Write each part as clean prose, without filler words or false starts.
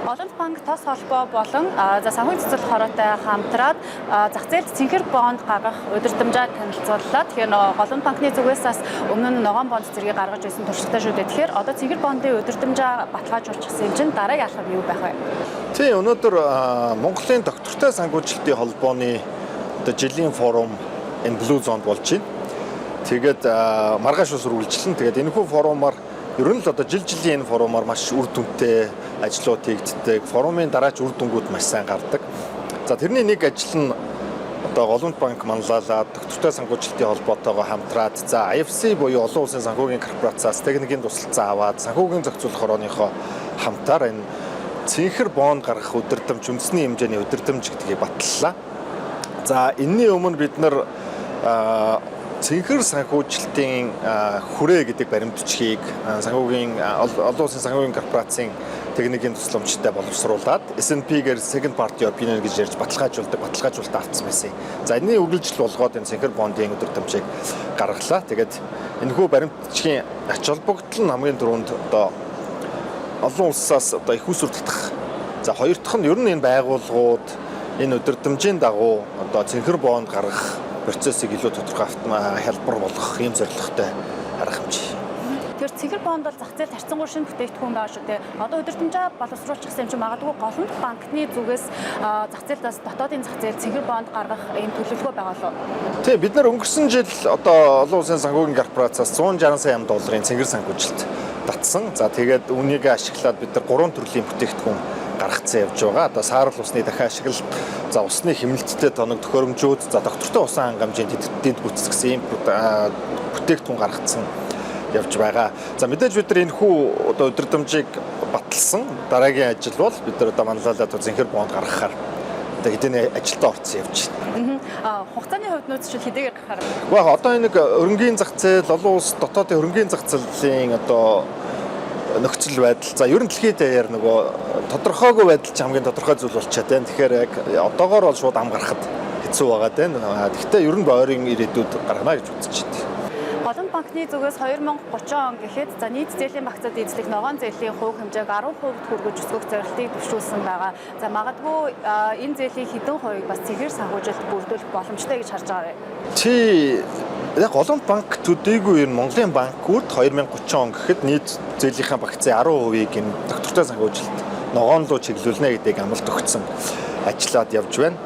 Голомт банк тос холбоо болон за санхүүгийн цэцэрлэг хороотой хамтраад зах зээлд цэнхэр бонд гаргах удирдамжаар танилцууллаа. Тэгэхээр нөгөө Голомт банкны зүгээс бас өмнө нь ногоон бонд зэргийг гаргаж ирсэн туршлагатай шүү дээ. Тэгэхээр одоо цэнхэр бондын удирдамжаа баталгаажуулчихсан юм чинь дараагийн алхам юу байх вэ? Тийм, өнөөдөр Монголын доктортой санхүүжилтийн холбооны одоо жилийн форум энэ Blue Zone-д болж байна. Тэгээд маргааш ус үргэлжилнэ. Тэгээд энэхүү форумаар ер нь л одоо жил жилийн энэ форумаар маш үр дүнтэй ажлууд хийгддэг. Форумын дараач үр дүнгууд маш сайн гардаг. За, тэрний нэг ажил нь одоо Голомт банк манлайлаад, доктортой санхүүжилтийн холбоотойгоо хамтраад, за IFC буюу олон улсын санхүүгийн корпорациас техникийн тусалцаа аваад, санхүүгийн зохицуулах хорооныхоо хамтаар энэ цэнхэр бонд гаргах удирдамж, үндэсний хэмжээний удирдамж гэдгийг баталлаа. За, энэний өмнө бид нар цэнхэр санхүүжилтийн хүрээ гэдэг баримт бичгийг санхүүгийн олон улсын санхүүгийн корпорацийн техникийн тусламжтай боловсруулад S&P-гээр second party opinion гэж ярьж баталгаажуулдаг баталгаажуулалт авсан байсан. За, энэний үргэлжлэл болгоод энэ цэнхэр бондын удирдамжийг гаргалаа. Тэгээд энэхүү баримт бичгийн ач холбогдол нь хамгийн түрүүнд одоо олон улсаас одоо их усүр татах. За, хоёр дахь нь ер нь энэ байгууллагууд энэ удирдамжийн дагуу одоо цэнхэр бонд гаргах процессыг илүү тодорхой, хялбар болгох ийм зорилготой арга хэмжээ. Тэгэхээр цэнхэр бонд бол зах зээлд харьцангуй шинэ бүтээгдэхүүн байгаа шүү дээ. Одоо удирдамжаа боловсруулчихсан юм чинь магадгүй Голомт банкны зүгээс зах зээлд бас дотоодын зах зээл цэнхэр бонд гаргах ийм төлөвлөгөө байгаа болов уу? Тийм, бид нар өнгөрсөн жил одоо олон улсын санхүүгийн корпорациас 160 сая долларын цэнхэр санхүүжилт татсан. За, тэгээд үүнийг ашиглаад бид нар гурван төрлийн бүтээгдэхүүн гаргацсан явж байгаа. Одоо саарал усны дахин ашиглалт, за усны хэмнэлттэй тоног төхөөрөмжүүд, за доктортой усан хангамжийн дэд бүтц гэсэн ийм бүтээгдэхүүн гаргацсан явж байгаа. За, мэдээж бид нар энэхүү одоо удирдамжийг баталсан дараагийн ажил бол бид нар одоо манлайлаад цэнхэр бонд гаргахаар одоо хэдийн ажилдаа орцсон явж байна. А хугацааны хувьд нөөц чинь хэдийгээр гарахаар? Гэхдээ одоо энэ нэг хөрөнгийн зах зээл, олон улс дотоодын хөрөнгийн зах зээлийн одоо нөхцөл байдал. За, ер нь дэлхийд даяар нөгөө тодорхойгүй байдал чинь хамгийн тодорхой зүйл болчиход байна. Тэгэхээр яг одоогоор бол шууд ам гаргахад хэцүү байгаа даа. Гэхдээ ер нь ойрын ирээдүйд гаргана гэж бодож байна. Голомт банкны зүгээс 2030 он гэхэд за нийт зээлийн багцад эзлэх ногоон зээлийн хувь хэмжээг 10% хүргэж өсгөх зорилтыг төвшүүлсэн байгаа. За, магадгүй энэ зээлийн хэдэн хувийг бас цэнхэр санхүүжилт бүрдүүлэх боломжтой гэж харж байгаа вэ? Чи яг Голомт банк төдийгүй энэ Монголын банкуд 2030 он гэхэд нийт зээлийнхээ багцын 10%-ийг энэ доктортой санхүүжилт ногоон руу чиглүүлнэ гэдгийг амлалт өгсөн, ажиллаад явж байна.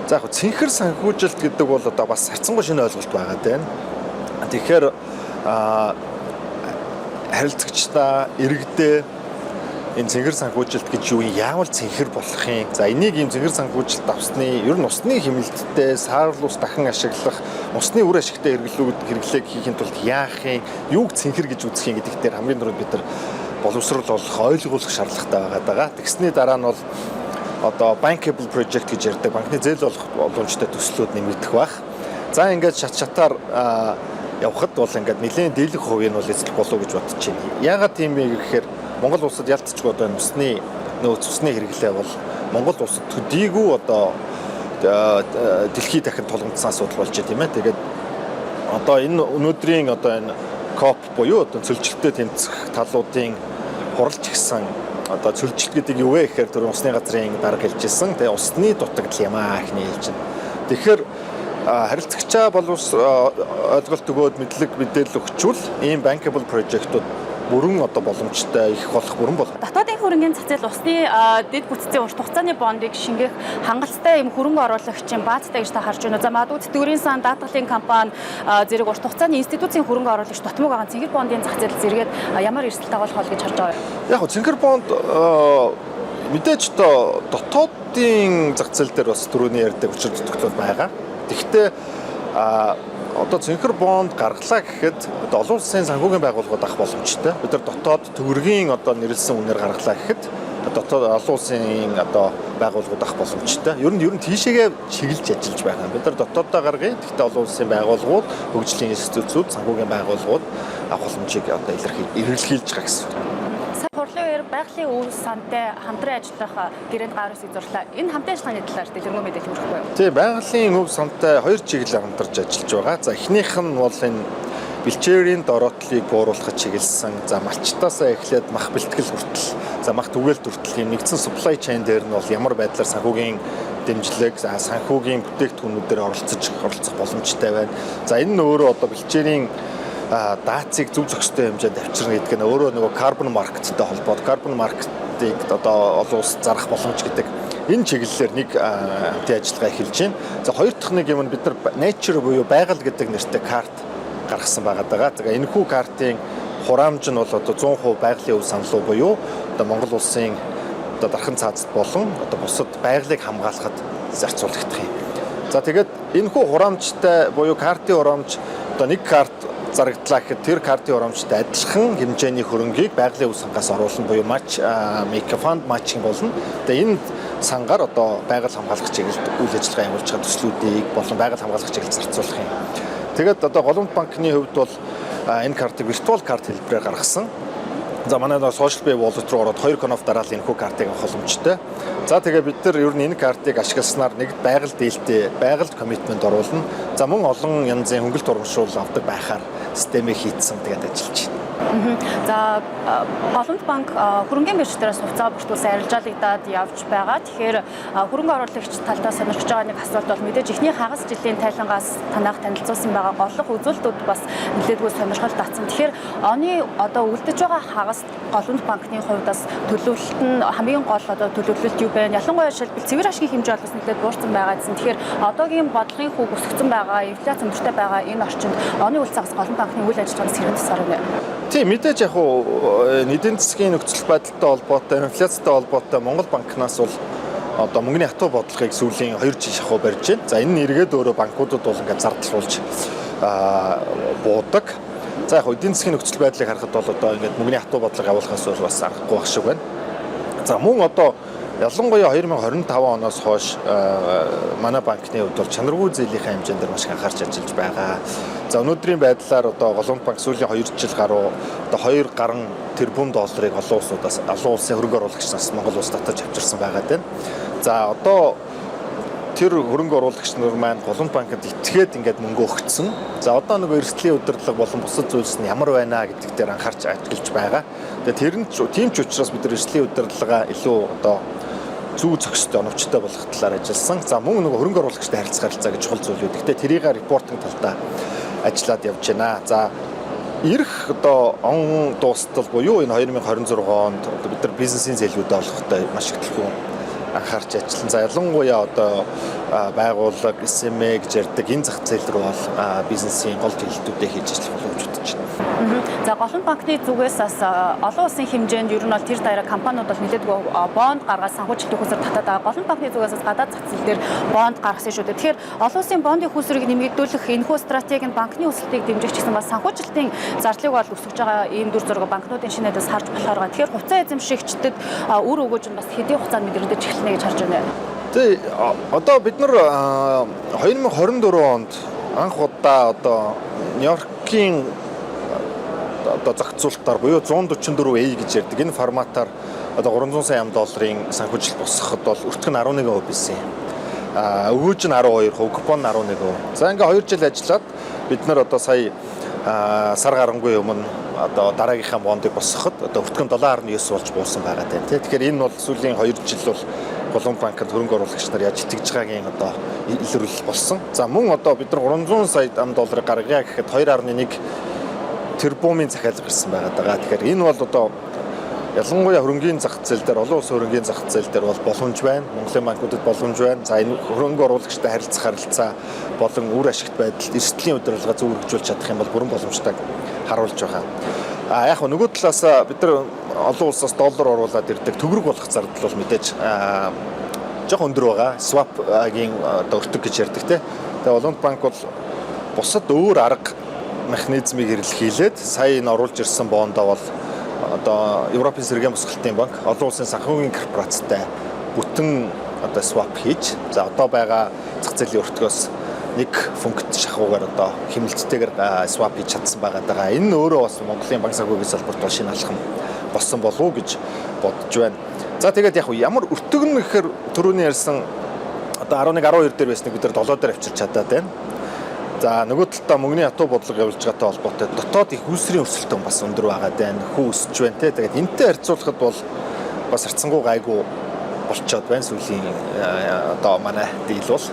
За, яг цэнхэр санхүүжилт гэдэг бол одоо бас харьцангуй шинэ ойлголт байгаа даа. Тэгэхээр харилцагчдаа, иргэдээ энэ цэнхэр санхүүжилт гэж юу юм, яавал цэнхэр болох юм? За, энийг ийм цэнхэр санхүүжилт авсны ер нь усны хэмнэлттэй, саарал ус дахин ашиглах, усны үр ашигтай хэрэглээг хийхин тулд яах юм, юуг цэнхэр гэж үзэх юм гэдэг дээр хамгийн түрүүнд бид нар боловсрол олох, ойлгуулах шаардлагатай байгаа даа. Тэгсний дараа нь бол одоо bankable project гэж ярьдаг банкны зээл олох боломжтой төслүүд нэмэгдэх байх. За, ингээд шат шатаар явхад бол ингээд нэлээд дийлэх хувийг нь бол эзлэх болов гэж бодож байна. Яагаад тийм бэ гэхээр Монгол улсад ялцчгүй одоо энэ усны нөөц, усны хэрэглээ бол Монгол улсад төдийгүй одоо дэлхийд дахин тулгамдсан асуудал болж байна, тийм ээ. Тэгээд одоо энэ өнөөдрийн одоо энэ COP буюу одоо цөлжилттэй тэмцэх талуудын хуралч гисэн одоо цөлжилт гэдэг юу вэ гэхээр тэр усны газрын дарга хэлж ирсэн. Тэгээ усны дутагдал юм аа ихний хэлж байна. Тэгэхээр харилцагчаа боловс ойлголт өгөөд, мэдлэг мэдээлэл өгчвөл ийм bankable project-ууд бүрэн одоо боломжтой их болох бүрэн бол. Дотоодын хөрөнгийн зах зээл усны дэд бүтцийн урт хугацааны бондыг шингээх хангалттай юм хөрөнгө оруулагчийн баазтай гэж та харж байна уу? За, магадгүй тэтгэврийн сан, даатгалын компани зэрэг урт хугацааны институцийн хөрөнгө оруулагч дутмаг байгаа цэнхэр бондын зах зээл зэрэгэд ямар эрсдэл дагуулах бол гэж харж байгаа вэ? Яг цэнхэр бонд мэдээж одоо дотоодын зах зээл дээр бас түрүүний ярьдаг учир дутагдал байгаа. Тэгэхдээ одоо цэнхэр бонд гаргалаа гэхэд одоо олон улсын санхүүгийн байгууллагууд авах боломжтой. Бид нар дотоод төгрөгийн одоо нэрлсэн үнээр гаргалаа гэхэд дотоод олон улсын одоо байгууллагууд авах боломжтой. Ер нь тийшээгээ чиглэж ажиллаж байгаа. Бид нар дотооддоо гаргая. Тэгэхдээ олон улсын байгууллагууд, хөгжлийн институтууд, санхүүгийн байгууллагууд авах боломжийг одоо илэрхийлж байгаа гэсэн. Сая хурлын үеэр байгалийн өв сантай хамтран ажиллах гэрээнд гар үсгийг зурлаа. Энэ хамтын ажиллагааны талаар дэлгэрэнгүй мэдээлэл хүргэх үү? Тийм, байгалийн өв сантай хоёр чиглэлээр хамтарч ажиллаж байгаа. За, эхнийх нь бол энэ Бэлчээрийн дороотлыг бууруулахад чиглэсэн, за малчтаасаа эхлээд мах бэлтгэл хүртэл, за мах түгээлт хүртэл юм нэгдсэн supply chain дээр нь бол ямар байдлаар санхүүгийн дэмжлэг, за санхүүгийн бүтээгдэхүүнүүдээр оролцох боломжтой байна. За, энэ нь өөрөө одоо бэлчээрийн даацыг зөв зохистой хэмжээнд авчирна гэдэг нь өөрөө нөгөө carbon market-тэй холбоод carbon market-ыг одоо олон улс зарах боломж гэдэг энэ чиглэлээр нэг хамтын ажиллагаа эхэлж байна. За, хоёр дахь нэг юм нь бид нар nature буюу байгаль гэдэг нэртэй карт гаргасан байгаа даа. Тэгээ энэхүү картын хураамж нь бол одоо 100% байгалийн өв санал буюу одоо Монгол улсын одоо дархан цаазат болон одоо бусад байгалийг хамгаалахад зарцуулагдах юм. За, тэгээд энэхүү хураамжтай буюу картын хураамж, одоо нэг карт зарагдлаа гэхэд тэр картын хураамжтай адилхан хэмжээний хөрөнгийг байгалийн өв сангаас оруулна буюу match make fund matching болно. Тэгээ энэ сангаар одоо байгаль хамгаалах чиглэлд үйл ажиллагаа явуулж байгаа төслүүдийг болон байгаль хамгаалах чиглэлд зарцуулах юм. Тэгээд одоо Голомт банкны хувьд бол энэ картыг virtual карт хэлбэрээр гаргасан. За, манай нөгөө Social Pay wallet руу ороод хоёр кноп дараал энэхүү картыг авах боломжтой. За, тэгээ бид нар ер нь энэ картыг ашигласнаар нэг байгаль дээлтэй, байгальд commitment оруулна. За, мөн олон янзын хөнгөлт урамшуул авдаг байхаар системийг хийцэн, тэгээд ажиллаж байна. За, Голомт банк хөрөнгийн бирж дээрээс хувьцаа бүртгүүлсэн арилжаалагдаад явж байгаа. Тэгэхээр хөрөнгө оруулагч талдаа сонирхож байгаа нэг асуулт бол мэдээж эхний хагас жилийн тайлангаас танайх танилцуулсан байгаа голлох үзүүлэлтүүд бас нэлээдгүй сонирхол татсан. Тэгэхээр оны одоо үлдэж байгаа хагас Голомт банкны хувьд бас төлөвлөлт нь хамгийн гол одоо төлөвлөлт юу бэ? Ялангуяа жишээлбэл цэвэр ашигын хэмжээ бол бас нэлээд буурсан байгаа гэсэн. Тэгэхээр одоогийн бодлогын хүүг өсгөцөн байгаа, инфляц өндөртэй байгаа энэ орчинд оны үлдсэн хагас Голомт банкны үйл ажиллагаанаас хэрэг тусгаар байна. Тийм, мэдээж яг уу эдийн засгийн нөхцөл байдалтай холбоотой, инфляцтай холбоотой Монгол банкнаас бол одоо мөнгөний хатуу бодлогыг сүүлийн 2 жил шахуу барьж байна. За, энэ нь эргээд өөрөө банкудад бол ингээд зардлуулж буудаг. За, яг эдийн засгийн нөхцөл байдлыг харахад бол одоо ингээд мөнгөний хатуу бодлого явуулахаас өөр бас аргагүй байх шиг байна. За, мөн одоо ялангуяа 2025 оноос хойш манай банкны хувьд бол чанаргүй зээлийнхээ хэмжээнд дээр маш их анхаарч ажиллаж байгаа. За, өнөөдрийн байдлаар одоо Голомт банк сүүлийн 2 жил гаруй одоо 2 гаруй тэрбум долларыг олон улсуудаас, олон улсын хөрөнгө оруулагчнаас Монгол улс татаж авчирсан байгаа даа. За, одоо тэр хөрөнгө оруулагч нар маань Голомт банкнд итгээд ингээд мөнгө өгсөн. За, одоо нөгөө эрсдлийн удирдлага болон бусад зүйлс нь ямар байна гэдэг дээр анхаарч ажиллаж байгаа. Тэгээ тэр нь тийм ч учраас бид нар эрсдлийн удирдлага илүү одоо зөв зохистой, оновчтой болгох талаар ажилласан. За, мөн нөгөө хөрөнгө оруулагчтай харилцах харилцаа гэж чухал зүйл үү. Гэхдээ тэрийг reporting талдаа ажиллаад явж байна. За, ирэх одоо он дуустал буюу энэ 2026 онд одоо бид нар бизнесийн зээлүүдээ олгохтой маш их төлхөө анхаарч ажиллана. За, ялангуяа одоо байгууллага, SME гэж ярьдаг энэ зах зээл рүү бол бизнесийн гол төлөлтүүдээ хийж ажиллах болов гэж бодож байна. За, Голомт банкны зүгээс бас олон улсын хэмжээнд ер нь бол тэр даяараа компаниуд бол нэлээдгүй бонд гаргаад санхүүжилтийн хүйсээр татаад байгаа. Голомт банкны зүгээс бас гадаад зах зээл дээр бонд гаргасан шүү дээ. Тэгэхээр олон улсын бондын хүйсрийг нэмэгдүүлэх энэхүү стратеги нь банкны өсөлтийг дэмжих гэсэн бас санхүүжилтийн зардлыг бол өсгөж байгаа ийм дүр зураг банкнуудын шинээс харж болохоор байгаа. Тэгэхээр хувьцаа эзэмшигчдэд үр өгөөж нь бас хэдийн хугацаанд мэдрэгдэж эхэлнэ гэж харж байна. Тий, одоо бид нар 2024 онд анх удаа одоо Нью-Йоркийн одоо зохицуулалтаар буюу 144A гэж ярьдаг энэ форматаар одоо 300 сая ам долларын санхүүжилт босгоход бол өртөг нь 11% байсан юм. Өгөөж нь 12%, купон нь 11%. За, ингээ 2 жил ажиллаад бид нар одоо сая сар гарангүй өмнө одоо дараагийнхаа бондыг босгоход одоо өртөг нь 7.9 болж буусан байгаа даа, тий. Тэгэхээр энэ бол сүүлийн 2 жил бол Голомт банкнд хөрөнгө оруулагч нар яаж итгэж байгаагийн одоо илрүүлэл болсон. За, мөн одоо бид нар 300 сая ам долларыг гаргая гэхэд 2.1 тэрбумын захиалга ирсэн байгаа даа. Тэгэхээр энэ бол одоо ялангуяа хөрөнгийн зах зээл дээр, олон улсын хөрөнгийн зах зээл дээр бол боломж байна. Монголын банкудад боломж байна. За, энэ хөрөнгө оруулагчтай харилцах харилцаа болон үр ашигт байдалд эрсдлийн удирдлага зөв үргэлжлүүлж чадах юм бол бүрэн боломжтой харуулж байгаа. А яг нөгөө талаас бид нар олон улсаас доллар оруулаад ирдэг, төгрөг болох зардал бол мэдээж жоох өндөр байгаа. Swap-гийн одоо өртөг гэж ярьдаг, те. Тэгээ Голомт банк бол бусад өөр арга механизмыг хэрэглээд сая энэ оруулж ирсэн бондоо бол одоо Европын сэргээн босголтын банк, олон улсын санхүүгийн корпорацтай бүтэн одоо swap хийж, за одоо байгаа зах зээлийн өртгөөс нэг функт шахуугаар одоо хэмнэлттэйгээр swap хийж чадсан байгаа даа. Энэ нь өөрөө бас Монголын банк санхүүгийн салбарт бол шинэ алхам болсон болов уу гэж бодож байна. За, тэгээд яг ямар өртөг нь гэхээр түрүүний ярьсан одоо 11 12 дээр байсныг бид нар 7 дээр авчирч чадаад байна. За, нөгөө талдаа мөнгөний хатуу бодлого явуулж байгаатай холбоотой дотоод их үүсвэрийн өрсөлдөөн бас өндөр байгаа даа. Хүү өсөж байна те. Тэгээд энэтэй харьцуулахад бол бас харьцангуй гайгүй болчоод байна сүүлийн одоо манай дийл бол.